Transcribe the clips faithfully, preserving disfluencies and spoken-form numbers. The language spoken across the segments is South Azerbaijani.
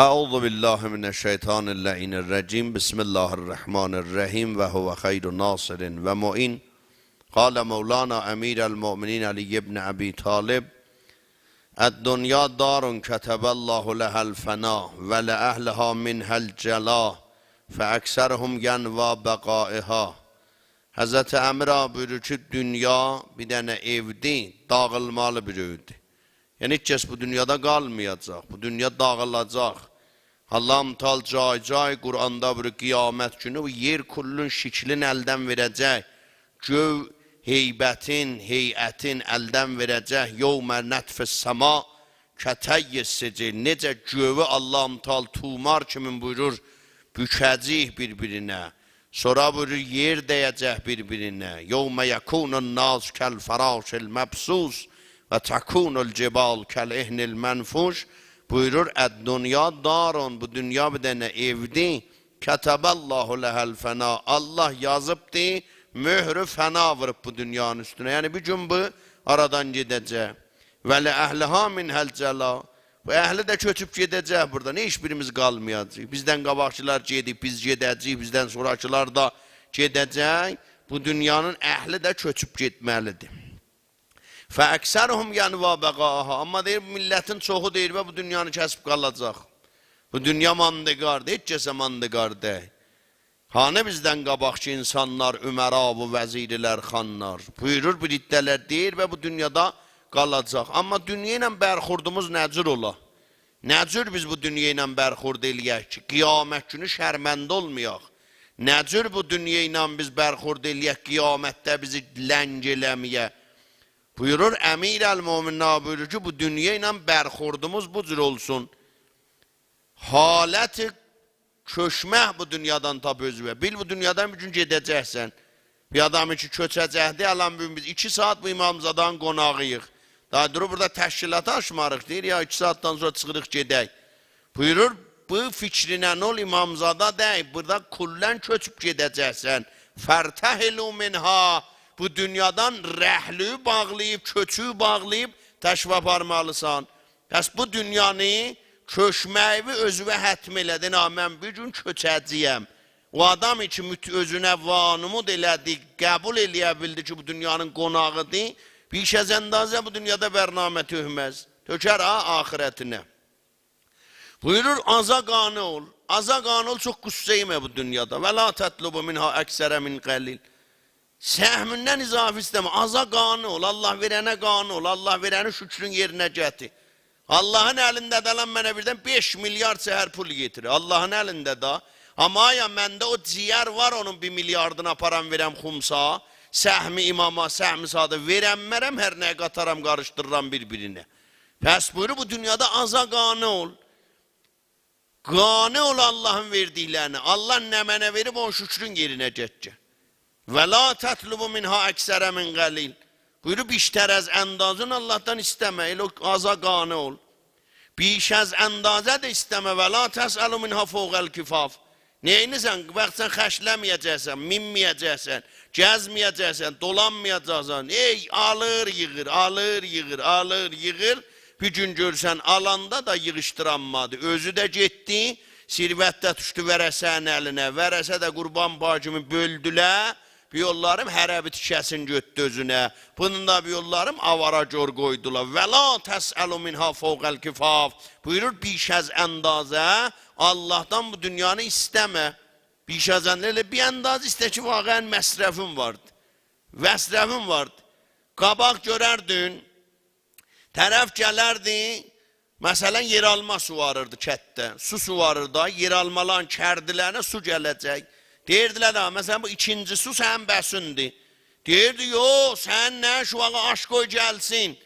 أعوذ بالله من الشيطان اللعين الرجيم. بسم الله الرحمن الرحيم. وهو خير ناصر ومعين. قال مولانا أمير المؤمنين علي بن أبي طالب: الدنيا دار كتب الله لها الفنا، ولأهلها منها الجلا، فأكثرهم ينوى بقائها. حضرت امیر آقا بویورور کی، دونیا بیر دنه ائودیر، داغیلمالی بیر ائودیر. یعنی، هئچ کس بو دونیادا قالمایاجاق. بو دونیا داغیلاجاق. الله متعال جای جای قرآندا بویورور، قیامت گونو بو یئر کلّون شکلین الدن وئره‌جک. گؤی هیبتین، هیئتین الدن وئره‌جک. «یوم نطوی السماء کطی السجل». نئجه گؤیو الله متعال طومار کیمین بویورور، بوکه‌جه‌ییک بیر-بیرینه. سونرا بویورور، یئر دَیه‌جک بیر-بیرینه. «یوم یکون الناس کالفراش المبثوث وتکون الجبال کالعهن المنفوش». بویورور، «الدنیا دار»، بو دونیا بیر دنه ائودیر. «کتب الله لها الفنا». الله یازیبدی، مهر فنا ووروب بو دونیانین اوستونه. یعنی، بیر گون بو آرادان گئده‌جک. «ولأهلها منها الجلا». بو اهلی ده کؤچوب گئده‌جک بورادان. هئچ بیریمیز قالمایاجاغیق. بیزدن قاباقکیلار گئدیب، بیز گئده‌جه‌ییک، بیزدن سونراکیلار دا گئده‌جک. بو دونیانین اهلی ده کؤچوب گئتمه‌لیدیر. «فأکثرهم یعنوی بقائها». آمما دئییر، میللتین چوخو دئییر، «و بو دونیانی کسیب قالاجاق. بو دونیا ماندگاردیر، هئچ کسه ماندگار دئییل.» هانی بیزدن قاباقکی اینسانلار، امرا و وزیرلر، خانلار؟ بویورور، بیر عده‌لر دئییر، «و بو دونیادا قالاجاق.» آمما دونیا ایله برخوردوموز نه جور اولا؟ نه جور بیز بو دونیا ایله برخورد ائله‌یک کی، قیامت گونو شرمنده اولمایاق؟ نه جور بو دونیا ایله بیز برخورد ائله‌یک، قیامتده بیزی لنگ ائله‌مه‌یه؟ بویورور، امیرالمؤمنین بویورور کی، بو دونیا ایله برخوردوموز بو جور اولسون. حالت کؤچمک بو دونیادان تاپ اؤزووه. بیل، بو دونیادان بیر گون گئده‌جکسن. بیر آدام کی کؤچه‌جکدیر، الان بو گون بیز ایکی ساعت بو امامزاده‌نین قوناغی‌ییق. داها دوروب بورادا تشکیلات آچماریق، دئییر، یا ایکی ساعتدان سونرا چیخیریق گئدک. بویورور، بو فیکرینن اول، امامزاده دئییل، بورادا کلاً کؤچوب گئده‌جکسن. «فارتحلوا منها». بو دونیادان رحلی باغلاییب، کؤچویو باغلاییب تشریف آپارمالیسان. پس بو دونیانی کؤچمه‌یی اؤزووه حتم ائله‌دین، «ها، من بیر گون کؤچه‌جه‌یم.» او آدام کی مت-، اؤزونه وانمود ائله‌دی، قبول ائله‌یه بیلدی کی، بو دونیانین قوناغیدیر، بیش از اندازه بو دونیادا برنامه تؤکمز. تؤکر ها آخرتینه. بویورور، آزا قانع اول. آزا قانع اول، چوخ غصه یئمه بو دونیادا. «ولا تطلبوا منها أکثر من قلیل». سهمیندن اضافه ایسته‌مه. آزا قانع اول، الله وئرنه قانع اول، الله وئرنین شوکرون یئرینه گتیر. اللهین الینده‌دیر، الان منه بیردن بئش میلیارد سحر پول یئتیریر. اللهین الینده‌دیر. آمما آیا منده او جیگر وار، اونون بیر میلیاردینی آپارام وئرم خمسا، سهم اماما، سهم ساداتا وئرنمه‌رم، هر نه‌یی قاتارام، قاریشدیرارام بیر-بیرینه. پس بویورور، بو دونیادا آزا قانع اول. قانع اول اللهین وئردیکلرینه. الله نمنه وئریب، اونون شوکرون یئرینه گتیر. «ولا تطلبوا منها أکثر من قلیل». بویورور، بیشتر از اندازه‌نی اللهدان ایسته‌مه، ائله او آزا قانع اول. بیش از اندازه ده ایسته‌مه، «ولا تسألوا منها فوق الکفاف». نئینیرسن؟ باخ، سن خرجله‌مه‌یه‌جکسن، مینمه‌یه‌جکسن، گزمه‌یه‌جکسن، دولانمایاجاقسان. ای، آلیر، ییغیر، آلیر، ییغیر، آلیر، ییغیر. بیر گون گؤرورسن، آلاندا دا ییغیشدیرانمادی. اؤزو ده گئتدی، ثروت ده دوشدو ورثه‌نین الینه. ورثه ده قوربان پایی کیمی بؤلدولر. بیر یوللاریم هره بیر تیکه‌سینی گؤتدو اؤزونه. بونون دا بیر یوللاریم آواره‌گور قویدولار. «ولا تسألوا منها فوق الکفاف». بویورور، بیش از اندازه اللهدان بو دونیانی ایسته‌مه. بیش از اندازه، ائله بیر اندازه ایسته کی، واقعاً مصرفین واردی. مصرفین واردی. قاباق گؤرردین، طرف گلردی، مثلاً، یئرآلما سوواریردی کتده. سو سوواریردی، یئرآلمالارین کردیلرینه سو گله‌جک. دئییردیلر، «ها، مثلاً، بو ایکینجی سو سنین بسیندیر.» دئییردی، «یوخ، سنین نه ایشین وار، آچ قوی گلسین.»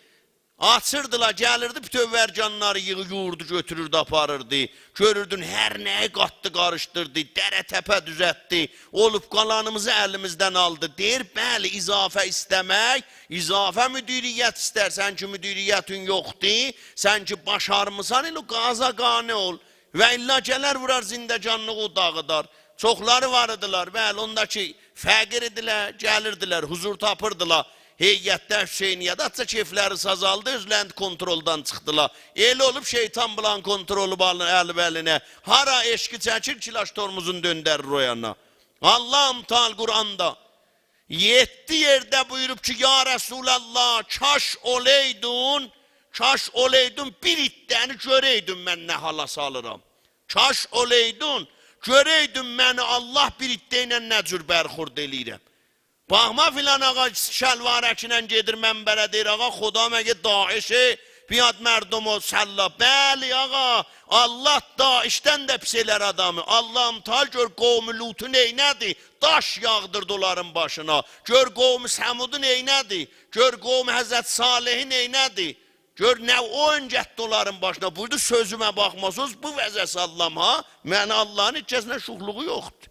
آچیردیلار، گلیردی، بوتؤو ورگانلاری ییغی-، یوردو، گؤتوروردو، آپاریردی. گؤروردون، هر نه‌یی قاتدی، قاریشدیردی، دره‌تپه دوزلتدی. اولوب قالانیمیزی الیمیزدن آلدی. دئییر، بلی، اضافه ایسته‌مک، اضافه مدیریت ایستر. سن کی مدیریتین یوخدور، سن کی باشارمیسان، ائله آزا قانع اول. و الا گلر وورار زندگانلیغی داغیدار. چوخلاری وار ایدیلر، بلی، اوندا کی فقیر ایدیلر، گلیردیلر، حضور تاپیردیلار. هیئتده حسینیه‌ده، حتی کئفلری سازالدی، اؤزلرینی کنترلدن چیخدیلار. ائله اولوب شیطان بولارین کنترلو بالی-، الیب الینه. هارا عشقی چکیر، کلاش ترمزون دؤندریر او یانا. الله متعال قرآندا یئددی یئرده بویوروب کی، یا رسول‌الله، کاش اولئیدون، کاش اولئیدون، بیر عده‌نی گؤرئیدون من نه حالا سالیرام. کاش اولئیدون، گؤرئیدون منی الله بیر عده ایله نه جور برخورد ائله‌ییرم. باخما فلان آقا شلوارکینن گئدیر منبره، دئییر: «آقا، خدا مگه داعشه بیاد مردمو سلا؟» بلی آقا، الله داعشدن ده پیس ائلر آدامی. الله متعال گؤر قوم لوطو نئینه‌دی؟ داش یاغدیردی اونلارین باشینا. گؤر قوم ثمودو نئینه‌دی؟ گؤر قوم حضرت صالحی نئینه‌دی؟ گؤر نه اویون گتدی اونلارین باشینا. بویوردو: «سؤزومه باخماسینیز، بو وضعه ساللام ها. منی اللهین هئچ کسینن شوخلوغو یوخدور.»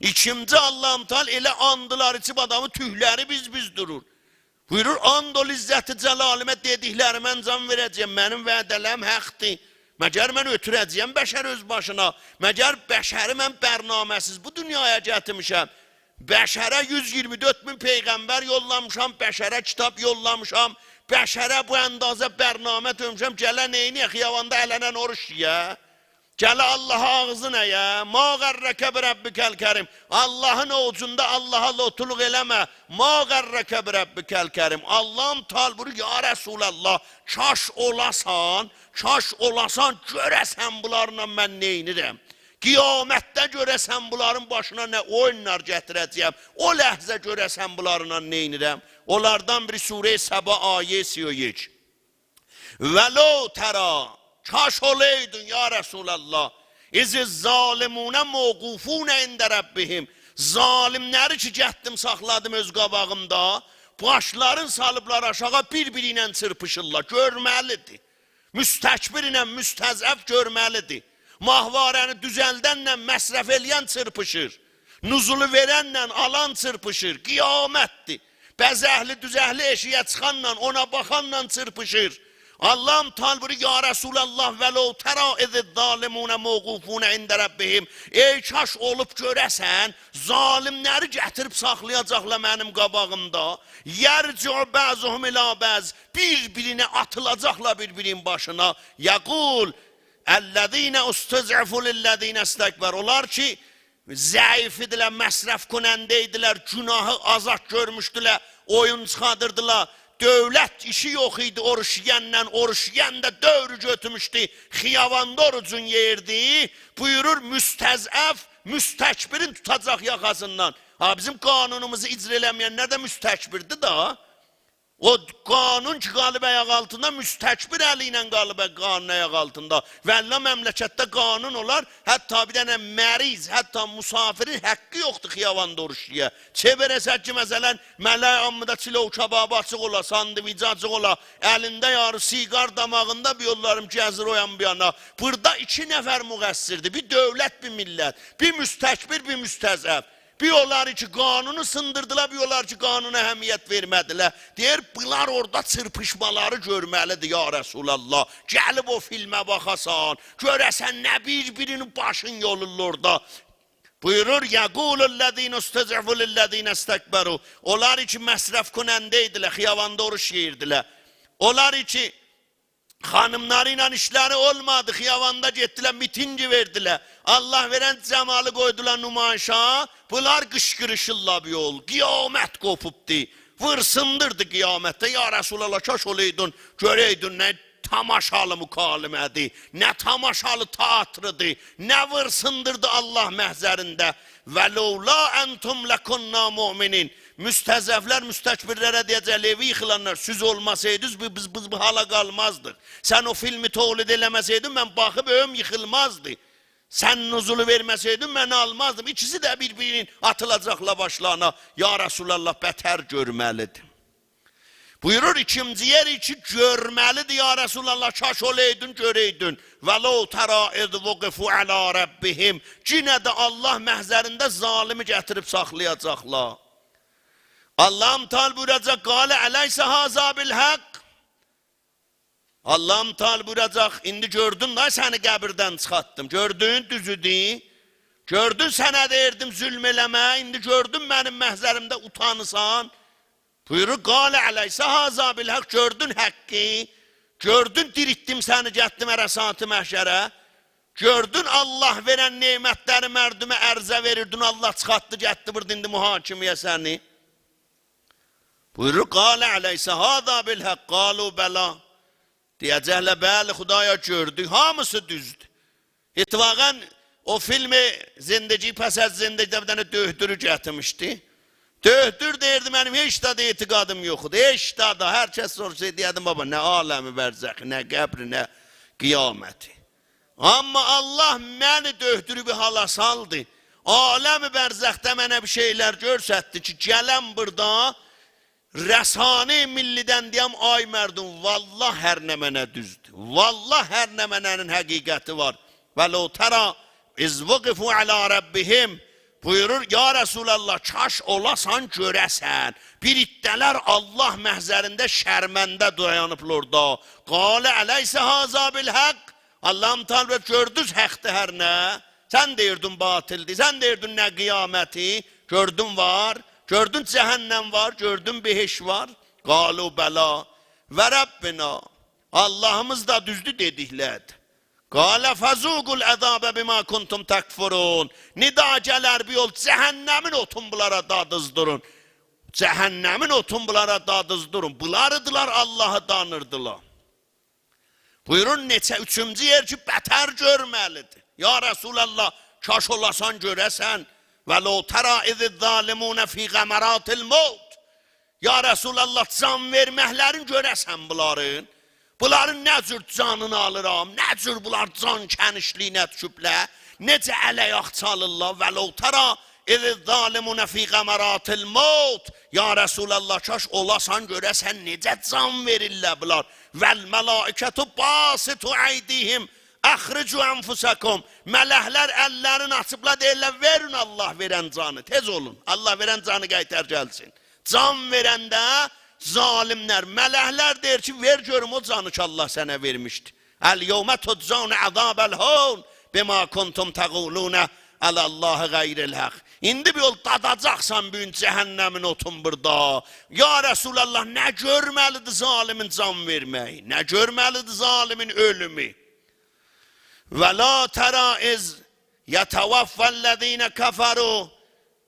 ایکینجی، الله متعال ائله آندلار ایچیب آدامی توکلری بیز-بیز دورور. بویورور: «آند اولا عزت جلالیمه، دئدیکلریمه انجام وئره‌جه‌یم، منیم وعده‌لریم حقدیر. مگر من اؤتوره‌جه‌یم بشری اؤز باشینا؟ مگر بشری من برنامه‌سیز بو دونیایا گتیرمیشم؟ بشره یوز ایگیرمی دؤرد مین پیغمبر یوللامیشام، بشره کیتاب یوللامیشام، بشره بو اندازه برنامه تؤکموشم، گله نئینیه؟ خیاباندا علناً اوروج یئیه؟ گله اللها آغزین ایه؟» «ما غرک بربک الکریم.» اللهین اووجوندا اللها لوطولوق ائله‌مه. «ما غرک بربک الکریم.» الله متعال بویورور: «یا رسول‌الله، کاش اولاسان، کاش اولاسان، گؤره‌سن بونلارلا من نئینیرم؟ قیامتده گؤره‌سن بونلارین باشینا نه اویونلار گتیره‌جه‌یم؟ او لحظه گؤره‌سن بونلارلا نئینیرم؟» اونلاردان بیری سوره‌ی سبا، آیه سی و یک. «ولو تری»، کاش اولئیدون، یا رسول‌الله، «اذ الظالمون موقوفون عند ربهم»، ظالملری کی گتدیم ساخلادیم اؤز قاباغیمدا، باشلارین سالیبلار آشاغی، بیر-بیری ایله چیرپیشیرلار. گؤرمه‌لیدیر. مستکبر ایله مستضعف گؤرمه‌لیدیر. ماهواره‌نی دوزلدنله مصرف ائله‌ین چیرپیشیر. نزولو وئرنله آلان چیرپیشیر. قیامتدیر. بزکلی دوزکلی ائشیگه چیخانلا، اونا باخانلا چیرپیشیر. الله متعال بویورور: «یا رسول‌الله، ولو تری اذ الظالمون موقوفون عند ربهم.» ای کاش اولوب گؤره‌سن، ظالملری گتیریب ساخلایاجاقلار منیم قاباغیمدا. «یرجع بعضهم الی بعض»، بیر-بیرینه آتیلاجاقلار بیر-بیرینین باشینا. «یقول الذین استضعفوا للذین استکبروا». اونلار کی ضعیف ایدیلر، مصرف کننده ایدیلر، گناهی آزاد گؤرموشدولر، اویون چیخادیردیلار. دؤولت ایشی یوخ ایدی اوروج یئینله، اوروج یئین ده دؤورو گؤتورموشدو، خیاباندا اوروجون یئییردی. بویورور، مستضعف مستکبرین توتاجاق یاخاسیندان. ها، بیزیم قانونوموزو اجرا ائله‌مه‌ینلر ده مستکبردیر دا. او قانون کی قالیب آیاق آلتیندا، مستکبر الی ایله قالیب قانون آیاق آلتیندا. والله مملکتده قانون اولار، حتی بیر دنه مریض، حتی مسافرین حقی یوخدور خیاباندا اوروج یئیه. چه برسه کی، مثلاً، ملأ عامدا چلو کبابی آچیق اولا، ساندویچی آچیق اولا، الینده یاری سیگار، داماغیندا بیر یوللاریم گزیر او یان بو یانا. بورادا ایکی نفر مقصردیر. بیر دؤولت، بیر میللت. بیر مستکبر، بیر مستضعف. بیر اولار کی قانونو سیندیردیلار، بیر اولار کی قانونا اهمیت وئرمه‌دیلر. دئییر، بونلار اورادا چیرپیشمالاری گؤرمه‌لیدیر، یا رسول‌الله. گلیب او فیلمه باخاسان، گؤره‌سن نه بیر-بیرینین باشین یولورلار اورادا. بویورور: «یقول الذین استضعفوا للذین استکبروا». اونلار کی مصرف کننده ایدیلر، خیاباندا اوروج یئییردیلر. اونلار کی خانیملاری ایله ایشلری اولمادی، خیاباندا گئتدیلر، میتینگی وئردیلر. الله وئرن جمالی قویدولار نمایشا، بونلار قیشقیریشیرلار بیر یول. قیامت قوپوبدو. ویرسیندیردی قیامتده. یا رسول‌الله، کاش اولئیدون، گؤرئیدون نه تماشالی مکالمه‌دیر، نه تماشالی تئاتردیر، نه ویرسیندیردی الله محضرینده. «ولولا انتم لکنا مؤمنین». مستضعفلر مستکبرلره دئیه‌جکلر: «ائوی ییخیلانلار، سیز اولماسایدینیز، بی-، بیز، بیز بو حالا قالمازدیق. سن او فیلمی تولید ائله‌مه‌سئیدین، من باخیب ائویم ییخیلمازدی. سن نزولو وئرمه‌سئیدین، من آلمازدیم.» ایکیسی ده بیر-بیرینین آتیلاجاقلار باشلارینا. یا رسول‌الله، بتر گؤرمه‌لیدیر. بویورور، ایکینجی یئر کی گؤرمه‌لیدیر، یا رسول‌الله، کاش اولئیدین، گؤرئیدین. «ولو تری اذ وقفوا علی ربهم». یئنه ده الله محضرینده ظالمی گتیریب ساخلایاجاقلار. الله متعال بویوراجاق: «قال الیس هذا بالحق؟» الله متعال بویوراجاق: «ایندی گؤردون دا، سنی قبیردن چیخارتدیم. گؤردون، دوزودو؟ گؤردون، سنه دئییردیم ظلم ائله‌مه، ایندی گؤردون منیم محضریمده اوتانیسان؟» بویورور: «قال الیس هذا بالحق؟» گؤردون حقی؟ گؤردون دیریلتدیم سنی، گتدیم عرصات محشره؟ گؤردون الله وئرن نعمتلری مردمه عرضه وئریردین، الله چیخارتدی، گتدی، ووردو ایندی محاکمه‌یه سنی؟ بویورور: «قال الیس هذا بالحق؟ قالوا بلی.» دئیه‌جکلر: «بلی، خدایا، گؤردوک، هامیسی دوزدور.» اتفاقاً او فیلم «زندگی پس از زندگی‌ده» بیر دنه دؤهتورو گتیرمیشدی. دؤهتور دئییردی: «منیم هئچ زادا اعتقادیم یوخ ایدی. هئچ زادا.» هر کس سوروشسایدی، دئیردیم: «بابا، نه عالم برزخی، نه قبری، نه قیامتی.» آمما الله منی، دؤهتورو، بیر حالا سالدی. عالم برزخده منه بیر شئیلر گؤرستدی کی، گلم بورادا رسانه‌ی ملی‌دن دئیم: آی مردم، والله هر نمنه دوزدور. والله هر نمنه‌نین حقیقتی وار. «ولو تری اذ وقفوا علی ربهم.» بویورور: «یا رسول‌الله، کاش اولاسان، گؤره‌سن.» بیر عده‌لر الله محضرینده شرمنده دایانیبلار اورادا. «قال الیس هذا بالحق؟» الله متعال بویورور: «گؤردونوز حقدیر هر نه؟ سن دئییردین باطلدیر، سن دئییردین نه قیامتی؟ گؤردون وار؟ گؤردون جهنم وار؟ گؤردون بهشت وار؟» «قالوا بلی وربنا.» اللهیمیز دا دوزدور دئدیکلردیر. «قال فذوقوا العذاب بما کنتم تکفرون.» ندا گلر بیر یول، جهنمین اوتون بونلارا دادیزدیرین. جهنمین اوتون بونلارا دادیزدیرین. بونلار ایدیلر، اللهی دانیردیلار. بویورون، نئچه، اوچونجو یئر کی، بتر گؤرمه‌لیدیر. «یا رسول‌الله، کاش اولاسان، گؤره‌سن.» «ولو تری اذ الظالمون فی غمرات الموت.» یا رسول‌الله، جان وئرمکلرین گؤره‌سن بونلارین. بونلارین نه جور جانینی آلیرام، نه جور بونلار جان کنیشلیگینه دوشوبلر، نئجه ال-آیاق چالیرلار. «ولو تری اذ الظالمون فی غمرات الموت.» یا رسول‌الله، کاش اولاسان، گؤره‌سن نئجه جان وئریرلر بونلار. «والملائکة باسطو ایدیهم اخرجوا انفسکم.» ملکلر اللرینی آچیبلار، دئییرلر: «وئرین الله وئرن جانی، تئز اولون. الله وئرن جانی قایتار گلسین.» جان وئرنده ظالملر، ملکلر دئییر کی: «وئر گؤروم او جانی کی، الله سنه وئرمیشدی.» «الیوم تجزون عذاب الهون بما کنتم تقولون علی الله غیر الحق.» ایندی بیر یول داداجاقسان بو گون جهنمین اوتون بورادا. یا رسول‌الله، نه گؤرمه‌لیدیر ظالمین جان وئرمه‌یی؟ نه گؤرمه‌لیدیر ظالمین اؤلومو؟ «ولو تری اذ یتوفی الذین کفروا.»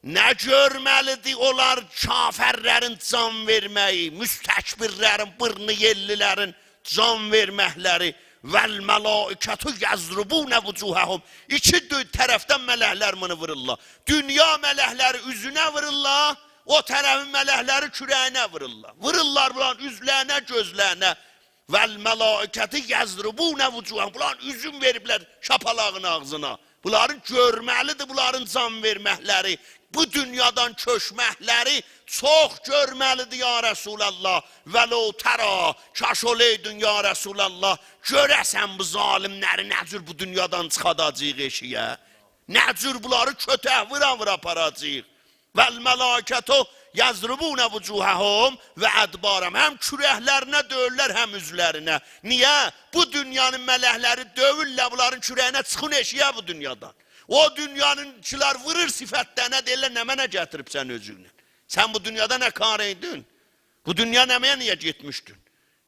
نه گؤرمه‌لیدیر اونلار، کافرلرین جان وئرمه‌یی، مستکبرلرین، بورنو یئللی‌لرین جان وئرمکلری؟ «والملائکة یضربون وجوههم.» ایکی دؤ-، طرفدن ملکلر بونو وورورلار. دونیا ملکلری اوزونه وورورلار، او طرفین ملکلری کوره‌یینه وورورلار. وورورلار بونلارین اوزلرینه، گؤزلرینه. «والملائکة یضربون وجوههم.» بونلارین اوزون وئریبلر شاپالاغین آغزینا. بونلارین گؤرمه‌لیدیر، بونلارین جان وئرمکلری، بو دونیادان کؤچمکلری چوخ گؤرمه‌لیدیر، یا رسول‌الله. «ولو تری»، کاش اولایدین، یا رسول‌الله، گؤره‌سن بو ظالملری نه جور بو دونیادان چیخاداجاغیق ائشیگه. نه جور بونلاری کؤتک وورا-وورا آپاراجاغیق. «والملائکة یضربون وجوههم و ادبارهم.» هم کورکلرینه دؤیورلر، هم اوزلرینه. نییه؟ بو دونیانین ملکلری دؤیورلر بونلارین کوره‌یینه: «چیخین ائشیگه بو دونیادان.» او دونیانینکیلر وورور صیفتلرینه، دئییرلر: «نمنه گتیریبسن اؤزونله؟ سن بو دونیادا نه کار ایدین؟ بو دونیا نمنه، نییه گئتمیشدین؟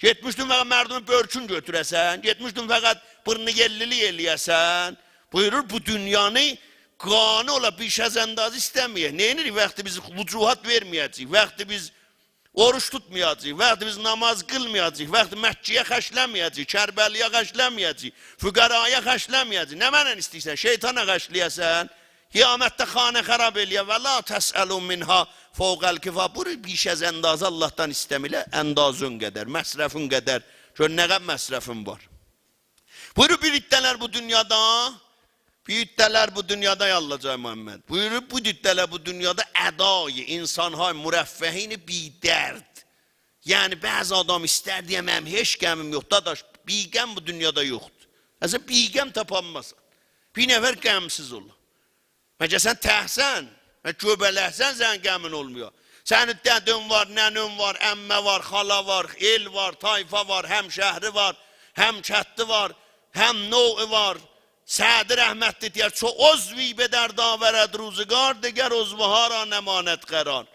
گئتمیشدین فقط مردمون بؤرکون گؤتوره‌سن، گئتمیشدین فقط بورنو یئللی‌لیک ائله‌یه‌سن؟» بویورور، بو دونیانی قانع اولا، بیش از اندازه ایسته‌مه‌یک. نئینیریک؟ وقتی بیز وجوهات وئرمه‌یه‌جه‌ییک، وقتی بیز اوروج توتمایاجاغیق، وقتی بیز نماز قیلمایاجاغیق، وقتی مکه‌یه خرجله‌مه‌یه‌جه‌ییک، کربلایه خرجله‌مه‌یه‌جه‌ییک، فقرایا خرجله‌مه‌یه‌جه‌ییک، نمنه ایسته‌ییرسن؟ شیطانا خرجله‌یه‌سن؟ قیامتده خانه‌خراب ائله‌یه. «ولا تسألوا منها فوق الکفاف.» بویورور، بیش از اندازه اللهدان ایسته‌مه ائله، اندازه‌ن قدر، مصرفین قدر. گؤر نه قدر مصرفین وار. بویورور، بیر عده‌لر بو دونیادا، بیر عده‌لر بو دونیادا، آی الله، جای محمد. بویورور، بو عده‌لر بو دونیادا ادای انسان‌های مرفهین بی‌درد. یعنی بعضی آدام ایستر دئیه: «منیم هئچ غمیم یوخ.» داداش، بی‌غم بو دونیادا یوخدور. اصلاً بی‌غم تاپانماز. بیر نفر غمسیز اولا. مگر سن تکسن؟ مگر گؤبلکسن، سنین غمین اولمویا؟ سنین دده‌ن وار، ننه‌ن وار، عمه وار، خالا وار، ائل وار، طایفا وار، همشهری وار، همکتلی وار، هم‌نوع وار. سعدی رحمتلی دئیر: «چو عضوی به درد آورد روزگار، دگر عضوها را نماند قرار.»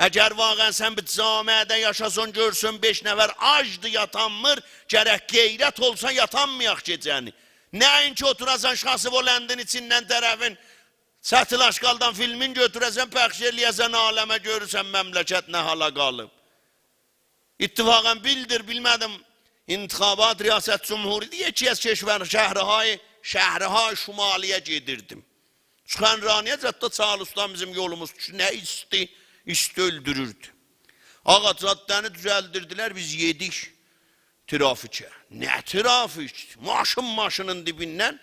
اگر واقعاً سن بیر جامعه‌ده یاشاسان، گؤرسن بئش نفر آجدی، یاتانمیر، گرک غیرت اولسا، یاتانمایاق گئجه‌نی. نه اینکی اوتوراسان شاسی بلندین ایچیندن طرفین، سطل آشغالدان فیلمین گؤتوره‌سن، پخش ائله‌یه‌سن عالمه، گؤرورسن مملکت نه حالا قالیب. اتفاقاً بیلدیر، بیلمه‌دیم، انتخابات ریاست جمهوری‌دی، یکی از کشور، شهرهای، شهرهای شمالی‌یه گئدیردیم. سخنرانی‌یه، جاده چالوسدان بیزیم یولوموز دوشدو. نه ایستی، ایستی اؤلدوروردو. آقا، جاده‌نی دوزلدیردیلر، بیز یئدیک ترافیکه. نه ترافیک؟ ماشین ماشینین دیبیندن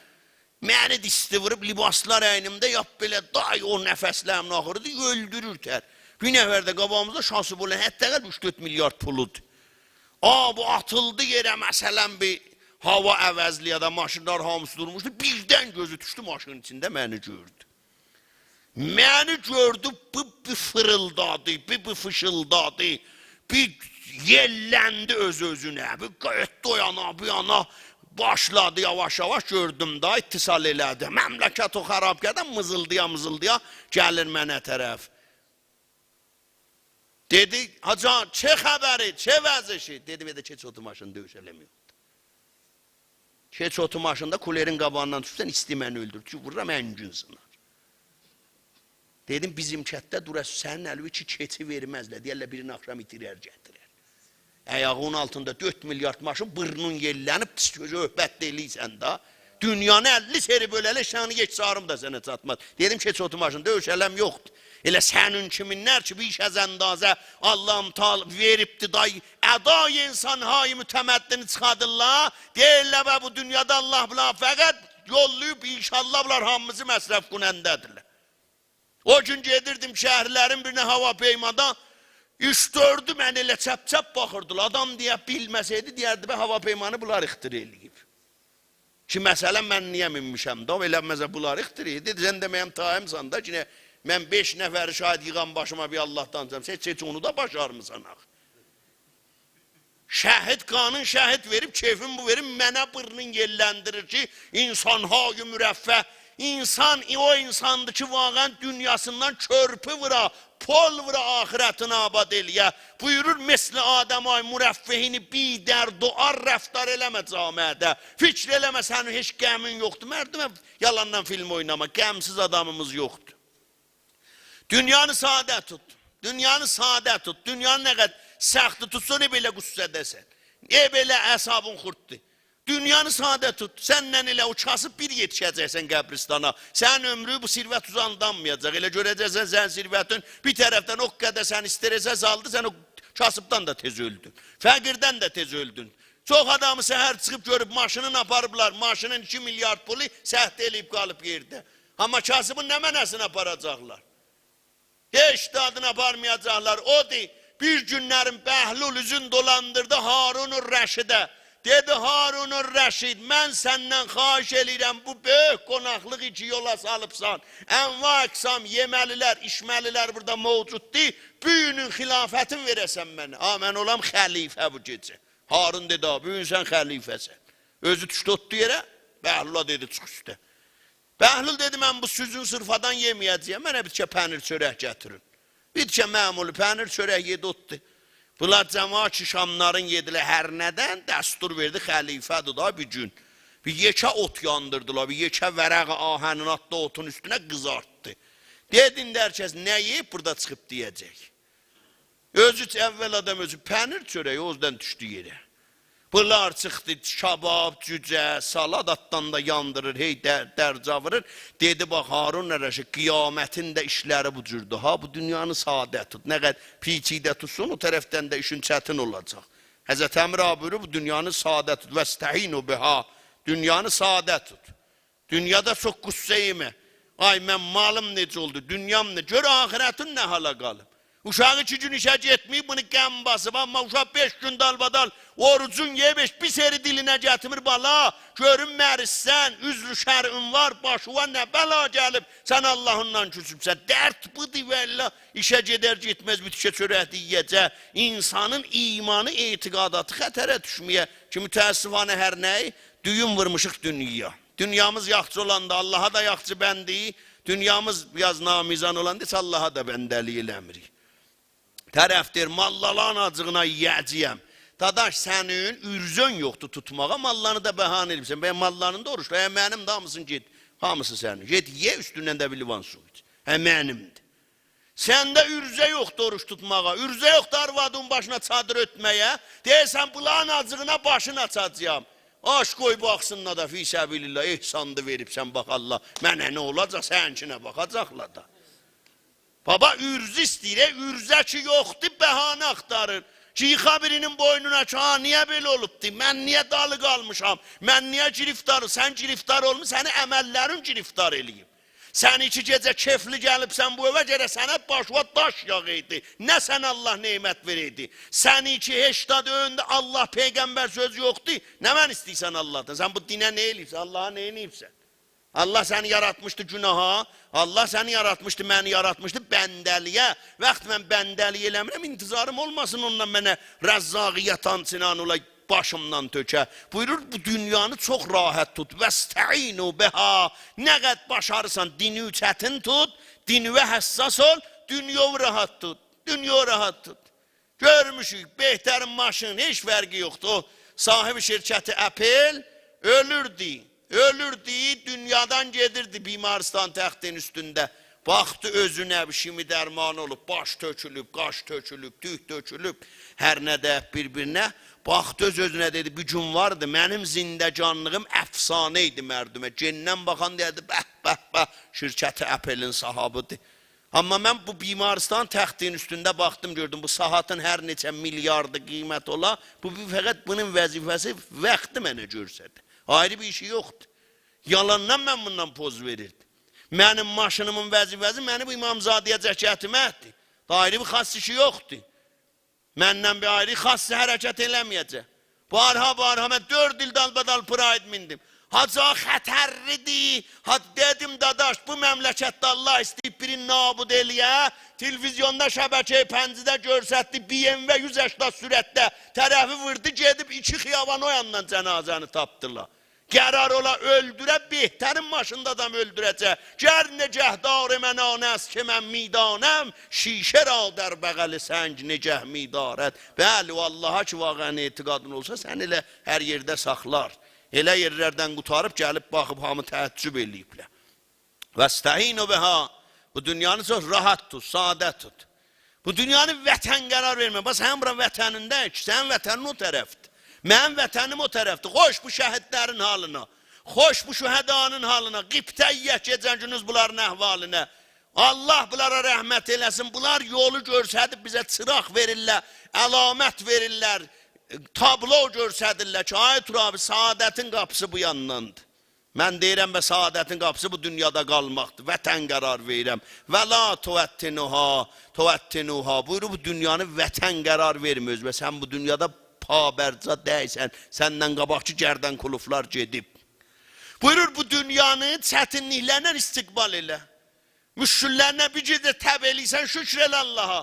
منی دیستی ووروب، لباسلار اینیمده، یاپ بئله، دای او نفسلریمین آخیریدیر، اؤلدورور تر. بیر نفر ده قاباغیمیزدا شاسی بلند، حداقل اوچ دؤرد میلیارد پولودور. آ، بو آتیلدی یئره، مثلاً، بیر هاوا عوضله‌یه ده، ماشینلار هامیسی دورموشدو. بیردن گؤزو دوشدو ماشینین ایچینده، منی گؤردو. منی گؤردو، بیر، بیر فیریلدادی، بیر، بیر فیشیلدادی، بیر یئللندی اؤز-اؤزونه، بیر گئتدی او یانا، بو یانا، باشلادی یاواش-یاواش، گؤردوم دا، اتصال ائله‌دی. مملکت او خرابکاردان میزیلدایا-میزیلدایا گلیر منه طرف. دئدی: «حاجی آقا، چه خبری، چه وضعشی؟» دئدیم: «ائله کئچ اوتور ماشیندا، دؤیوش ائله‌مه.» کئچ اوتور ماشیندا، کولرین قاباغیندان دوشسن، ایستی منی اؤلدورور. چون وورورام، انگون سینار. دئدیم: «بیزیم کتده دوراسان، سنین الووی کی کئچی وئرمزلر. دئیرلر، بیرینی آخشام ایتیرر، گتیرر. آیاغین آلتیندا دؤرد میلیارد ماشین، بورنون یئللنیب، پیس گؤزو، صحبت ده ائله‌ییرسن دا. دونیانی اللی سری بؤله‌لر، سنین یک چهارم دا سنه چاتماز.» دئدیم: «کئچ اوتور ماشیندا، دؤیوش ائله‌مه، یوخدور.» ائله سنین کیمینلر کی، بیش از اندازه الله تعالی وئریبدی، دای، ادای انسان‌های متمدنی چیخادیرلار. دئییرلر: «به، بو دونیادا الله بونلاری فقط یوللاییب، ان‌شاءالله بونلار هامیسی مصرف‌کننده‌دیرلر.» او گون گئدیردیم شهرلرین بیرینه هواپیمادا، اوچ-دؤردو منه ائله چپ-چپ باخیردیلار. آدام دئیه بیلمه‌سئیدی، دئیردی: «به، هواپیمانی بونلار اختراع ائله‌ییب.» کی، مثلاً، من نییه مینمیشم دا، ائله مثلاً بونلار اختراع ائدیر. سن ده منیم تاییمسان دا، کی، نه، من بئش نفری شاید ییغام باشیما، بیر آللاهدان چیخسام، سن هئچ، هئچ اونو دا باشارمیسان آخی. شهید، قانین شهید وئریب، کئفین بو وئریب، منه بورنون یئللندیریر کی، انسان‌های مرفه. انسان، او انساندیر کی، واقعاً دونیاسیندان کؤرپو وورا، پل وورا، آخرتینی آباد ائله‌یه. بویورور: «مثل آدم‌های مرفهین بی‌دردوعار رفتار ائله‌مه جامعه‌ده. فکر ائله‌مه، سنین هئچ غمین یوخدور.» مردمه یالاندان فیلم اویناما، غمسیز آدامیمیز یوخدور. دونیانی ساده توت. دونیانی ساده توت. دونیانی نه قدر سخت توتسان، ائله غصه‌ده‌سن، ائله اعصابین خورددور. دونیانی ساده توت. سنن ائله او کاسیب بیر یئتیشه‌جکسن قبرستانا. سنین عؤمرون بو ثروت اوزاندانمایاجاق. ائله گؤره‌جکسن، سنین ثروتین بیر طرفدن او قدر سنی استرسه سالدی، سن او کاسیبدان دا تئز اؤلدون. فقیردن ده تئز اؤلدون. چوخ آدامی سحر چیخیب گؤروب ماشینین آپاریبلار، ماشینین ایکی میلیارد پولو سهته ائله‌ییب قالیب یئرده. آمما کاسیبین نمنه‌سینی آپاراجاقلار؟ هئچ زادینی آپارمایاجاقلار. اودور، بیر گونلرین بهلول اوزون دولاندیردی هارون الرشیده. دئدی: «هارون الرشید، من سندن خواهش ائله‌ییرم، بو بؤیوک قوناقلیغی کی یولا سالیبسان، انواع اقسام یئمه‌لی‌لر، ایچمه‌لی‌لر بورادا موجوددور، بو گونون خلافتین وئره‌سن منه. ها، من اولام خلیفه بو گئجه.» هارون دئدی: «ها، بو گون سن خلیفه‌سن.» اؤزو دوشدو اوتدو یئره، بهلولا دئدی: «چیخ اوسته.» بهلول دئدی: «من بو سوزون سورفادان یئمه‌یه‌جه‌یم، منه بیر تیکه پنیر چؤرک گتیرین.» بیر تیکه معمولی پنیر چؤرک یئدی، اوتدو. بونلار جماعت کی شاملارین یئدیلر، هر نه‌دن دستور وئردی، خلیفه‌دیر دا بیر گون. بیر یئکه اوت یاندیردیلار، بیر یئکه ورق آهنین آتدی اوتون اوستونه، قیزارتدی. دئدی: «ایندی هر کس نه یئییب، بورادا چیخیب دئیه‌جک.» اؤزو اوچون، اول آدام اؤزو پنیر چؤرک، اوردان دوشدو یئره. بونلار چیخدی، کباب، جوجه، سالاد، آلتدان دا یاندیریر، هئی در-، درجا وورور. دئدی: «باخ، هارون الرشید، قیامتین ده ایشلری بو جوردور ها، بو دونیانی ساده توت. نه قدر پیچیده توتسان، او طرفدن ده ایشین چتین اولاجاق.» حضرت امیر آقا بویورور: «بو دونیانی ساده توت، واستهینوا بها، دونیانی ساده توت.» دونیادا چوخ غصه یئمه. آی، من مالیم نئجه اولدو، دونیام نه؟ گؤر آخرتین نه حالا قالیب. اوشاغی ایکی گون ایشه گئتمه‌ییب، بونو غم باسیب، آمما اوشاق بئش گون دالبادال اوروجون یئییب، هئچ بیر سری دیلینه گتیرمیر: «بالا، گؤروم مریضسن، عذر شرعین وار، باشیوا نه بلا گلیب، سن آللاهیندان کوسوبسن.» درد بودور والله، ایشه گئدر گئتمز بیر تیکه چؤرک ده یئیه‌جک. انسانین ایمانی، اعتقاداتی خطره دوشمه‌یه کی، متأسفانه هر نه‌یی دویون وورموشوق دونیایا. دونیامیز یاخشی اولاندا آللاها دا یاخشی بنده‌ییک، دونیامیز بیر آز نامیزان اولاندا هئچ آللاها دا بنده‌لیک ائله‌میریک. طرف دئییر، ماللالارین آجیغینا یئیه‌جه‌یم. داداش، سنین عرضه‌ن یوخدور توتماغا، ماللانی دا بهانه ائدیبسن. به ماللانین دا اوروج، به منیم ده هامیسینی گئت، هامیسی سنین. گئت یئ، اوستوندن ده بیر لیوان سو ایچ. هه، منیمدیر. سنده عرضه یوخدور اوروج توتماغا، عرضه یوخدور آروادین باشینا چادیر اؤرتمه‌یه. دئییرسن، بولارین آجیغینا باشین آچاجاغام. آچ قوی باخسینلار دا، فی سبیل الله، احسان دا وئریبسن، باخ الله، منه نه اولاجاق، سنینکینه باخاجاقلار دا. بابا، عرضه ایسته‌ییر، ائ، عرضه کی یوخدور، بهانه آختاریر. کی ییخا بیرینین بوینونا کی، ها، نییه بئله اولوبدو؟ من نییه دالی قالمیشام؟ من نییه گرفتارام؟ سن گرفتار اولموسان، سنی عمللرین گرفتار ائله‌ییب. سن کی گئجه کئفلی گلیبسن بو ائوه، گرک سنه باشیوا داش یاغایدی. نه سنه الله نعمت وئره‌یدی؟ سن کی هئچ زاد اؤیونده الله، پیغمبر سؤزو یوخدور. نمنه ایسته‌ییرسن اللهدان؟ سن بو دینه نه ائله‌ییبسن؟ اللها نه ائله‌ییبسن؟ الله سنی یاراتمیشدی گوناها، الله سنی یاراتمیشدی، منی یاراتمیشدی بنده‌لییه. وقت من بنده‌لیک ائله‌میرم، انتظاریم اولماسین اوندان منه رزاقیت آنچنان اولا باشیمدان تؤکه. بویورور، بو دونیانی چوخ راحت توت. «واستعینوا بها»، نه قدر باشاریرسان، دینیوی چتین توت، دینیوه حساس اول، دونیاوی راحت توت، دونیاوی راحت توت. گؤرموشوک، بهترین ماشین، هئچ فرقی یوخدور. او صاحب شرکت اپل اؤلوردو، اؤلوردو، دونیادان گئدیردی بیمارستان تختین اوستونده. باخدی اؤزونه، بیر شیمی درمان اولوب، باش تؤکولوب، قاش تؤکولوب، توک تؤکولوب، هر نه دَییب بیر-بیرینه. باخدی اؤز-اؤزونه، دئدی: «بیر گون واردی، منیم زندگانلیغیم افسانه ایدی مردمه.» گئندن باخان دئیردی: «به، به، به، شرکت اپلین صاحابیدیر.» آمما من بو بیمارستان تختین اوستونده باخدیم، گؤردوم بو ساعاتین هر نئچه میلیاردی قیمت اولا، بو بیر فقط بونون وظیفه‌سی وقتی منه گؤرسدیر. آیری بیر ایشی یوخدور. یالاندان من بوندان پوز وئریردیم. منیم ماشینیمین وظیفه‌سی منی بو امامزاده‌یه‌جک گتیرمکدیر. دا آیری بیر خاص ایشی یوخدور. مندن بیر آیری خاص حرکت ائله‌مه‌یه‌جک. بارها، بارها، من دؤرد ایل دالبادال پراید میندیم. حاجی، خطرلیدیر. ها، دئدیم: «داداش، بو مملکتده الله ایسته‌ییب بیرینی نابود ائله‌یه.» تلویزیوندا شبکه‌ی پنجده گؤرستدی، بی ام و یوز هشتاد سرعتده طرفی ووردو، گئدیب ایکی خیابان او یاندان جنازه‌نی تاپدیلار. قرار اولا اؤلدوره، بهترین ماشیندا آدام اؤلدوره‌جک. «گر نگهدار من آن است که من می‌دانم، شیشه را در بغل سنگ نگه می‌دارد.» بلی، او اللها کی واقعاً اعتقادین اولسا، سنی ائله هر یئرده ساخلار. ائله یئرلردن قوتاریب گلیب باخیب هامی تعجب ائله‌ییبلر. «واستعینوا بها»، بو دونیانی چوخ راحت توت، ساده توت. بو دونیانی وطن قرار وئرمه. باخ، سنین بورا وطنین دئییل کی، سنین وطنین او طرفدیر. منیم وطنیم او طرفدیر. خوش بو شهیدلرین حالینا. خوش بو شهدانین حالینا. غبطه یئیک گئجه گوندوز بونلارین احوالینا. الله بونلارا رحمت ائله‌سین. بونلار یولو گؤرسدیب بیزه، چیراق وئریرلر، علامت وئریرلر، تابلو گؤرسدیرلر کی، آی ترابی، سعادتین قاپیسی بو یانداندیر. من دئییرم، به سعادتین قاپیسی بو دونیادا قالماقدیر. وطن قرار وئریرم. «ولا توطنوها، توطنوها». بویورور، بو دونیانی وطن قرار وئرمه اؤزونه. سن بو دونیادا پابرجا دئییلسن. سندن قاباقکی گردن‌کلفلار گئدیب. بویورور، بو دونیانی چتینلیکلرله استقبال ائله. مشکل‌لرینه بیر گئجه تب ائله‌ییرسن، شکر ائله اللها.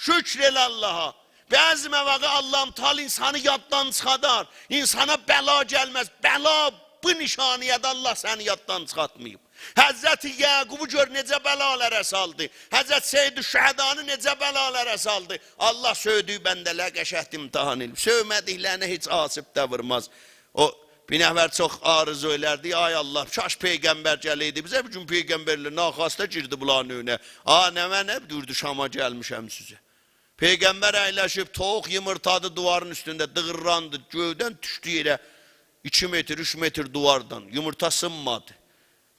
شکر ائله اللها. بعضی مواقع الله‌متعالی انسانی یاددان چیخادار. انسانا بلا گلمز. بلا بو نشانه‌یه‌دی، الله سنی یاددان چیخارتماییب. حضرت یعقوبو گؤر نئجه بلالارا سالدی. حضرت سیدالشهدانی نئجه بلالارا سالدی. الله سؤیدویو بنده‌لری قشنگ امتحان ائدیب. سؤیمه‌دیکلرینه هئچ آسیب ده وورماز. او بیر نفر چوخ آرزو ائلردی: «آی الله، کاش پیغمبر گله‌یدی بیزه.» بیر گون پیغمبر ائله ناخواسته گیردی بونلارین ائوینه. «آ، نمنه، دوردو شاما گلمیشم سیزه.» پیغمبر اَیلشیب، تویوق یومورتادی دیوارین اوستونده، دیغیرلاندی، گؤیدن دوشدو یئره. ایکی متر، اوچ متر دیواردان. یومورتا سینمادی.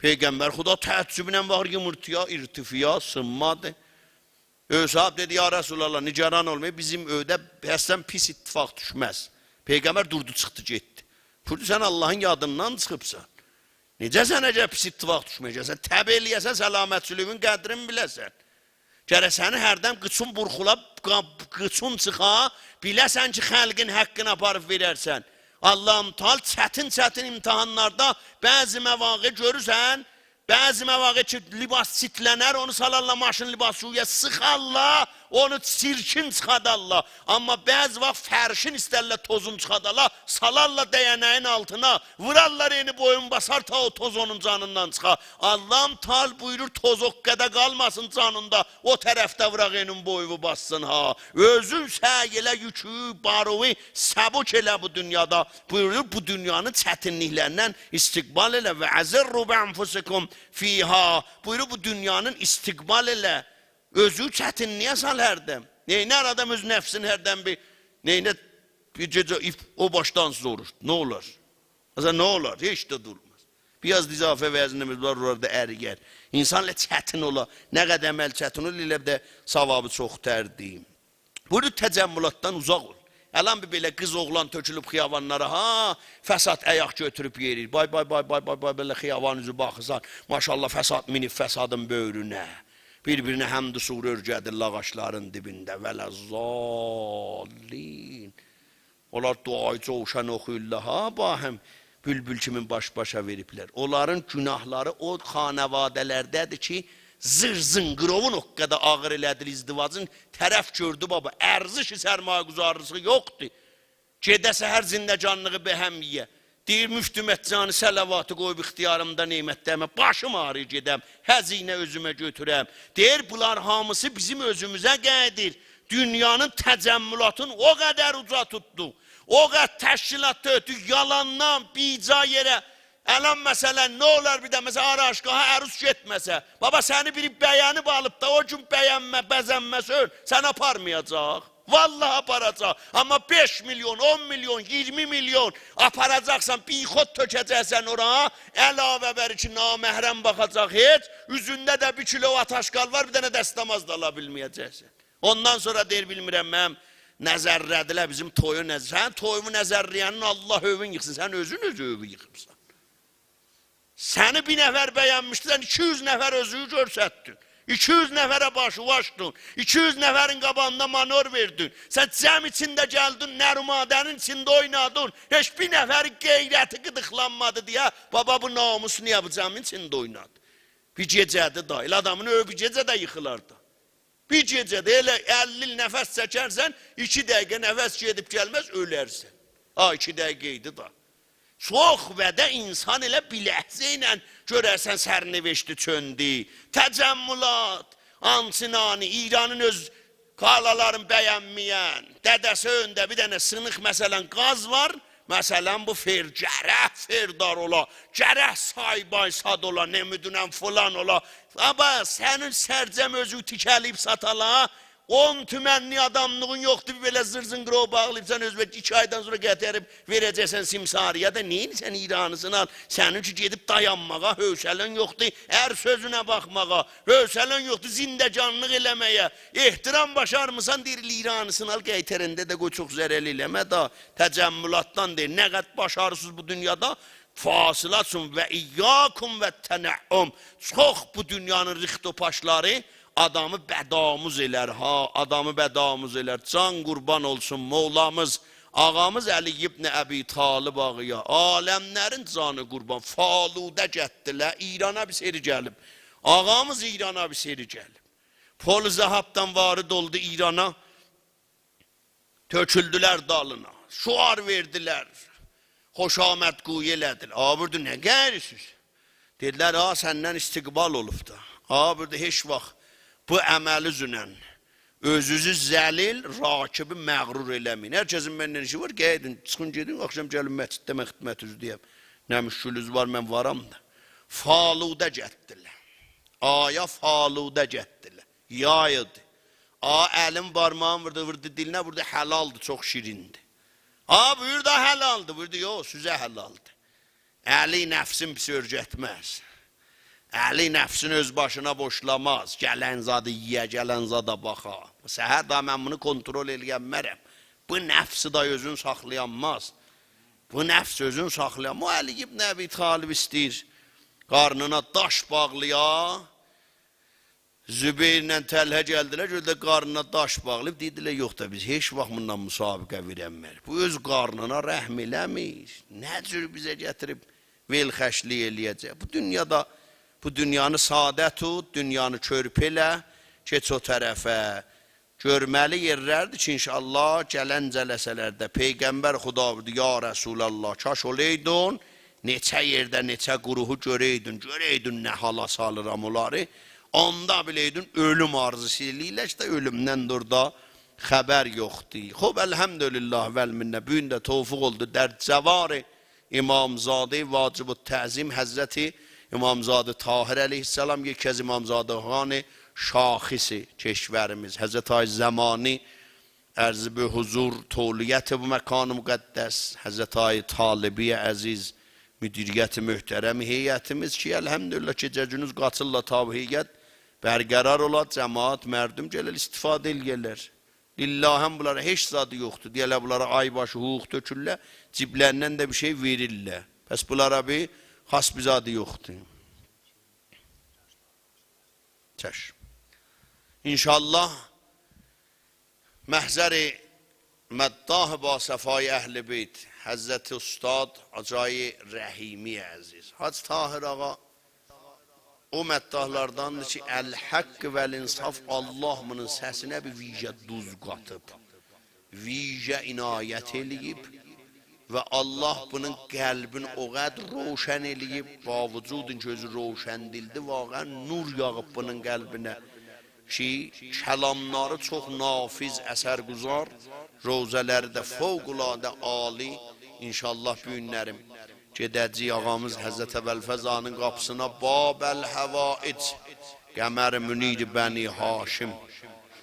پیغمبر خدا تعجبله باخیر یومورتایا، ارتفاعا، سینمادی. اؤیو صاحیب دئدی: «یا رسول‌الله، نگران اولمایین، بیزیم اؤیده اصلاً پیس اتفاق دوشمز.» پیغمبر دوردو، چیخدی، گئتدی. بویوردو: «سن اللهین یادیندان چیخیبسان. نئجه سنه گرک پیس اتفاق دوشمه‌یه؟ سن تب ائله‌یه‌سن، سلامتچیلیگین قدرین بیله‌سن. گرک سنین هردن قیچین بورخولا، قا-، قیچین چیخا، بیله‌سن کی، خلقین حقینی آپاریب وئررسن.» الله‌متعالی چتین-چتین امتحانلاردا بعضی مواقع گؤرورسن، بعضی مواقع کی، لباس چیتلنر، اونو سالارلار ماشین لباسچی‌یه، سیخارلار، اونو چیرکین چیخادارلار. آمما بعضی واخت فرشین ایسترلر توزون چیخادالار، سالارلار دینه‌یین آلتینا، وورارلار انی بویون باسار تا او توز اونون جانیندان چیخا. الله متعال بویورور، توز او قدر قالماسین جانیندا، او طرفده ووراق انی بویووو باسسین ها. اؤزون سعی ائله، یوکو، بارووی سبک ائله بو دونیادا. بویورور، بو دونیانین چتینلیکلریندن استقبال ائله. «و أضروا بأنفسکم فیها.» بویورور، بو دونیانین استقبال ائله. اؤزو چتینلییه سال هردن. نئینر آدام اؤز نفسینی هردن بیر، نئینر بیر گئجه ایپ او باشدان سوروشدو. نه اولار؟ مثلا، نه اولار؟ هئچ ده دورماز. بیر آز دا اضافه وزنیمیز وار، اوردا ارییر. انسان ائله چتین اولا، نه قدر عمل چتین اولا، ائله ده ثوابی چوخ‌تردیر. بویورور، تجملاتدان اوزاق اول. الان بیر بئله قیز اوغلان تؤکولوب خیابانلارا، ها، فساد آیاق گؤتوروب یئریر. بای، بای، بای، بئله خیابان اوزو باخیرسان، ماشاءالله، فساد مینیب فسادین بؤیرونه. بیر-بیرینه حمد و سوره اؤرگدیرلر آغاجلارین دیبینده. «ولا الضالین.» اونلار دعای جوشن اوخویورلار ها، باهم بولبول کیمین باش-باشا وئریبلر. اونلارین گوناهلاری او خانواده‌لرده‌دیر کی، زیر زینقیرووون او قدر آغیر ائله‌دیلر ازدواجین، طرف گؤردو، بابا، ارزش سرمایه‌گذاری‌سی یوخدور. گئده سحر زندگانلیغی به هم یئیه. دئییر، مفتی مجانی صلواتی قویوب اختیاریمدا نعمتده، من باشیم آغرییر گئدم، هزینه اؤزومه گؤتورم. دئییر، بونلار هامیسی بیزیم اؤزوموزه قاییدیر. دونیانین تجملاتین او قدر اوجا توتدو، او قدر تشکیلات تؤکدو، یالاندان، بیجا یئره. الان مثلا، نه اولار بیر ده، مثلا، آرایشگاها عروس گئتمه‌سه، بابا، سنی بیری بینیب آلیب دا، او گون بینمه، بزنمه‌سن، سنی آپارمایاجاق؟ والله آپاراجاق. آمما بئش میلیون، اون میلیون، ایگیرمی میلیون آپاراجاقسان، بیخود تؤکه‌جکسن اورا، علاوه بر کی، نامحرم باخاجاق هئچ، اوزونده ده بیر کیلو آت‌آشغال وار، بیر دنه دستماز دا آلا بیلمه‌یه‌جکسن. اوندان سونرا دئییر، بیلمیرم، منیم نظرله‌دیلر بیزیم تویو نظر-، سنین تویونو نظرله‌ینین الله ائوین ییخسین، سن اؤزون اؤز ائوی ییخیبسان. سنی بیر نفر بینمیشدی، سن ایکی یوز نفر اؤزووو گؤرستدین. ایکی یوز نفره باشیو آچدین. ایکی یوز نفرین قاباغیندا مانور وئردین. سن جمع ایچینده گلدین، نرمادنین ایچینده اوینادین. هئچ بیر نفرین غیرتی قیدیقلانمادی دئیه، بابا، بو ناموس نییه بو جمعین ایچینده اوینادی؟ بیر گئجه‌دیر دا. ائله آدامین ائوی بیر گئجه‌ده ییخیلار دا. بیر گئجه‌ده ائله اللی ایل نفس چکرسن، ایکی دقیقه نفس گئدیب گلمز، اؤلرسن. ها، ایکی دقیقه ایدی دا. چوخ وعده انسان ائله بیر لحظه ایله گؤررسن سرنوشتی چؤندو. تجملات، آنچنانی، ایرانین اؤز کالالارین بینمه‌ین، دده‌سی ائوینده بیر دنه سینیق، مثلا، گاز وار، مثلا، بو فر-، گرک فردار اولا، گرک سای‌بای‌ساد اولا، نمی‌دونم فلان اولا. بابا، سنین سرجم اؤزووو تیکه‌له‌ییب ساتالار، اون تومنلیک آداملیغین یوخدور، بیر بئله زیر زینقیرووو باغلاییبسان اؤزووه، ایکی آیدان سونرا قایتاریب وئره‌جکسن سمساری‌یه ده، نئینیرسن، ایرانی‌سین آل. سنین کی گئدیب دایانماغا حوصله‌ن یوخدور، ار سؤزونه باخماغا حوصله‌ن یوخدور، زندگانلیق ائله‌مه‌یه. احترام باشارمیسان، دئییر، ایرانی‌سین آل، قایتارندا دا قوی چوخ ضرر ائله‌مه دا. تجملاتدان دئییر، نه قدر باشاریسیز بو دونیادا، فاصله آچین. «و ایاکم و التنعم.» چوخ بو دونیانین ریخت و پاشلاری آدامی بدآموز ائلر ها، آدامی بدآموز ائلر. جان قوربان اولسون مولامیز، آغامیز علی ابن ابی‌طالب آغایا، عالملرین جانی قوربان. فالوده گتدیلر، ایرانا بیر سری گلیب. آغامیز ایرانا بیر سری گلیب. پل ذهابدان وارد اولدو ایرانا. تؤکولدولر دالینا، شعار وئردیلر، خوشامدگویی ائله‌دیلر. آغا بویوردو: «نه قاییریسیز؟» دئدیلر: «آغا، سندن استقبال اولوب دا.» آغا بویوردو: «هئچ واخت بو عمل اوزونن اؤزونوزو ذلیل، راکبی مغرور ائله‌مه‌یین. هر کسین منن ایشی وار، قاییدین، چیخین گئدین، آخشام گلین مسجدده من خدمتینیزده‌یم. نه مشکلینیز وار، من وارام دا.» فالوده گتدیلر. آغایا فالوده گتدیلر. یای ایدی. آغا الین بارماغین ووردو، ووردو دیلینه، بویوردو: «حلالدیر، چوخ شیریندیر.» آغا بویوردو: «حلالدیر؟» بویوردو: «یوخ، سیزه حلالدیر.» علی نفسین پیس اؤرگتمز. علی نفسین اؤز باشینا بوشلاماز. گلن زادی یئیه، گلن زادا باخا. سحر داها من بونو کنترل ائلیه‌نمرم. بو نفسی دا اؤزون ساخلایانماز. بو نفس اؤزون ساخلایان. بو علی ابن ابی‌طالب ایسته‌ییر قارنینا داش باغلایا. زبیرله طلحه گلدیلر، گؤردولر قارنینا داش باغلاییب، دئدیلر: «یوخ دا، بیز هئچ واخت بونونلا مسابقه وئرنمه‌ریک. بو اؤز قارنینا رحم ائله‌میر. نه جور بیزه گتیریب ولخرجلیک ائلیه‌جک؟» بو دونیادا، بو دونیانی ساده توت، دونیانی کؤرپه ائله، کئچ او طرفه. گؤرمه‌لی یئرلردیر کی، ان‌شاءالله گلن جلسه‌لرده پیغمبر خدا بویوردو: «یا رسول‌الله، کاش اولئیدین، نئچه یئرده نئچه گروهو گؤرئیدین، گؤرئیدین نه حالا سالیرام اونلاری.» اوندا بیلئیدین، اؤلوم آرزوسو ائله‌ییرلر، ایشته اؤلومدن ده اورادا خبر یوخدور. خوب، الحمدلله، والمنة، بو گون ده توفیق اولدو، در جوار امامزاده واجب‌التعظیم حضرت امامزاده طاهر علیه‌السلام، یکی از امامزادگان شاخص کشوریمیز، حضرت آقای زمانی، عرض به حضور، تولیت بو مکان مقدس، حضرت آقای طالبی عزیز، مدیریت محترم هیئتیمیز کی، الحمدلله، گئجه گوندوز قاچیرلار تا بو هیئت برقرار اولا، جماعت، مردم گله‌لر، استفاده ائله‌یه‌لر. لله، هم بونلارا هئچ زادی یوخدور. دئیه‌لر، بونلارا آی باشی حقوق تؤکورلر، جیبلریندن ده بیر شئی وئریرلر. پس بونلارا بیر خاص بیر زادی یوخدور. چشم. ان‌شاءالله محضر مداح با صفای اهل بیت، حضرت استاد حاج آقای رحیمی عزیز، حاج طاهر آقا، او مداحلارداندیر کی، الحق والانصاف، الله بونون سسینه بیر ویژه دوز قاتیب، ویژه عنایت ائله‌ییب و الله بونون قلبینی او قدر روشن ائله‌ییب، با وجود اینکه اؤزو روشن‌دلدیر، واقعاً نور یاغیب بونون قلبینه کی، کلاملاری چوخ نافذ، اثرگذار، روضه‌لری ده فوق‌العاده عالی. ان‌شاءالله بو گونلری گئده‌جه‌ییک آقامیز حضرت ابوالفضل آقانین قاپیسینا، باب الحوائج، قمر منیر بنی‌هاشم،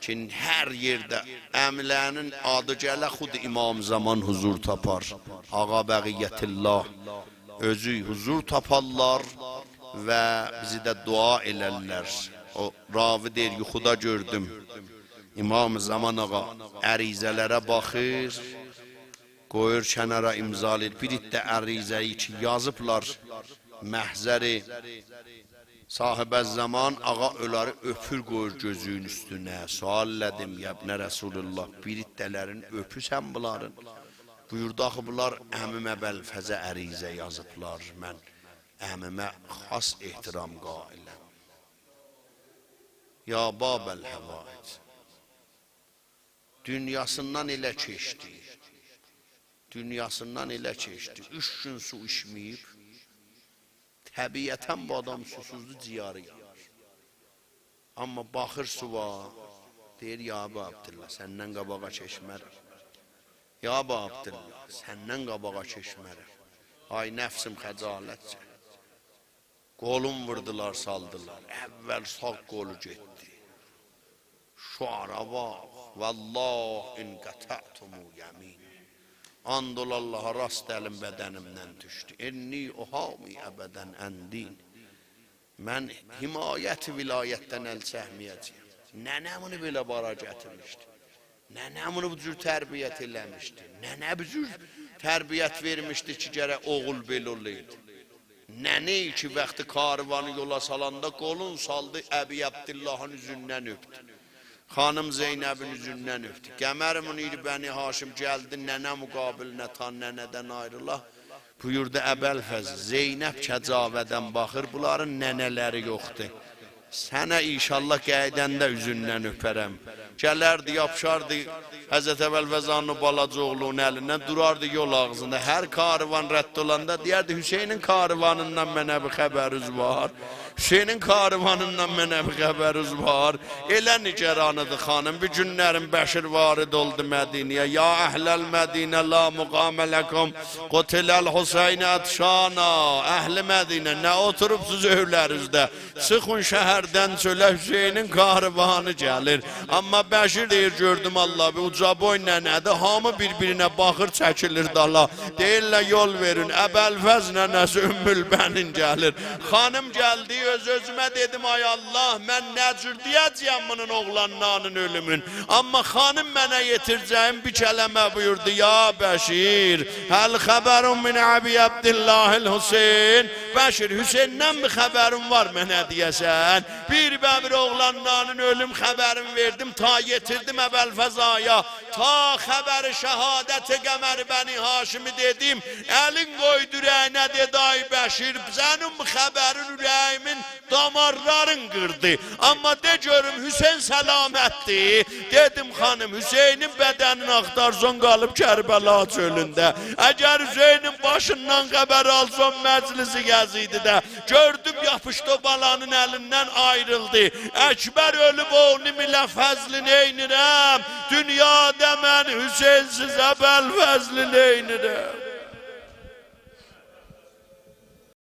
کی هر یئرده عمی‌لرینین آدی گله، خود امام زمان حضور تاپار. آقا بقیت‌الله اؤزو حضور تاپارلار و بیزی ده دعا ائلرلر. او راوی دئییر، یوخودا گؤردوم، امام زمان آقا عریضه‌لره باخیر، قویور کنارا، امضالاییر. بیر عده عریضه‌یی کی یازیبلار محضر صاحب‌الزمان، آقا اونلاری اؤپور، قویور گؤزونون اوستونه. سؤال ائله‌دیم: «یابن رسول‌الله، بیر عده‌لرین اؤپوسن بونلارین؟» بویوردو: «آخی بونلار عمیم ابوالفضله عریضه یازیبلار، من عمیمه خاص احترام قائلم.» یا باب الحوائج. دونیاسیندان ائله کئچدی. دونیاسیندان ائله کئچدی. اوچ گون سو ایچمه‌ییب. طبیعتاً بو آدام سوسوزدور، جیگری یانیر. اما باخیر سووا، دئییر: «یا اباعبدالله، سندن قاباغا کئچمه‌رم. یا اباعبدالله، سندن قاباغا کئچمه‌رم. آی نفسیم، خجالت چک.» قولون ووردولار، سالدیلار. اول ساغ قولو گئتدی. شعارا باخ: «والله إن قطعتم یمینی.» آند اولا آللاها، راست الیم بدنیمدن دوشدو. «إنی أحامی أبداً عن دینی.» من حمایت ولایتدن ال چکمه‌یه‌جه‌یم. ننه بونو بئله بارا گتیرمیشدی؟ ننه بونو بو جور تربیت ائله‌میشدی؟ ننه بو جور تربیت وئرمیشدی کی، گرک اوغول بئله اولایدی؟ ننه کی، وقتی کاروانی یولا سالاندا قولون سالدی، ابی‌عبداللهین اوزوندن اؤپدو. خانیم زینبین اوزوندن اؤپدو. قمر منیر بنی‌هاشم گلدی ننه مقابلینه، تا ننه‌دن آیریلا. بویوردو: «ابوالفضل، زینب کجاوه‌دن باخیر، بونلارین ننه‌لری یوخدور. سنه ان‌شاءالله قاییداندا اوزوندن اؤپرم.» گلردی، یاپیشاردی حضرت ابوالفضل آقانین او بالاجا اوغلونون الیندن، دوراردی یول آغزیندا. هر کاروان رد اولاندا دئیردی: «حسینین کاروانیندان منه بیر خبرینیز وار؟ حسینین کاروانیندان منه بیر خبرینیز وار؟» ائله نگران ایدی خانیم. بیر گونلرین بشیر وارد اولدو مدینه‌یه: «یا أهل المدینة لا مقام لکم، قتل الحسین عطشانا.» اهل مدینه، نه اوتوروبسوز ائولرینیزده؟ چیخین شهردن چؤله، حسینین کاروانی گلیر. اما بشیر دئییر: «گؤردوم، الله، بیر اوجا بوی ننه‌دیر.» هامی بیر-بیرینه باخیر، چکیلیر دالا. دئییرلر: «یول وئرین، ابوالفضل ننه‌سی ام‌البنین گلیر.» خانیم گلدی، اؤز-اؤزومه دئدیم: «آی الله، من نه جور دئیه‌جه‌یم بونون اوغلانلارینین اؤلومون؟» اما خانیم منه یئتیرجه‌یین بیر کلمه بویوردو: «یا بشیر، هل خبر من ابی‌عبدالله الحسین؟ بشیر، حسیندن بیر خبرین وار منه دئیه‌سن؟» بیربه‌بیر اوغلانلارینین اؤلوم خبرینی وئردیم، تا یئتیردیم ابوالفضل آقایا. تا خبر شهادت قمر بنی‌هاشمی دئدیم، الین قویدو اوره‌یینه، دئدی: «آی بشیر، سنین بو خبرین اوره‌ییمین دامارلارین قیردی. آمما دئ گؤروم، حسین سلامتدیر؟ دئدیم: خانیم، حسینین بدنینی آختارسان، قالیب کربلا چؤلونده. اگر حسینین باشیندان خبر آلسان، مجلس یزیدی‌ده. گؤردوم، یاپیشدی او بالانین الیندن، آیریلدی. اکبر اؤلوب، اونون ایله فضلی نئینیرم؟ دونیادا من حسین‌سیز ابوالفضلی نئینیرم؟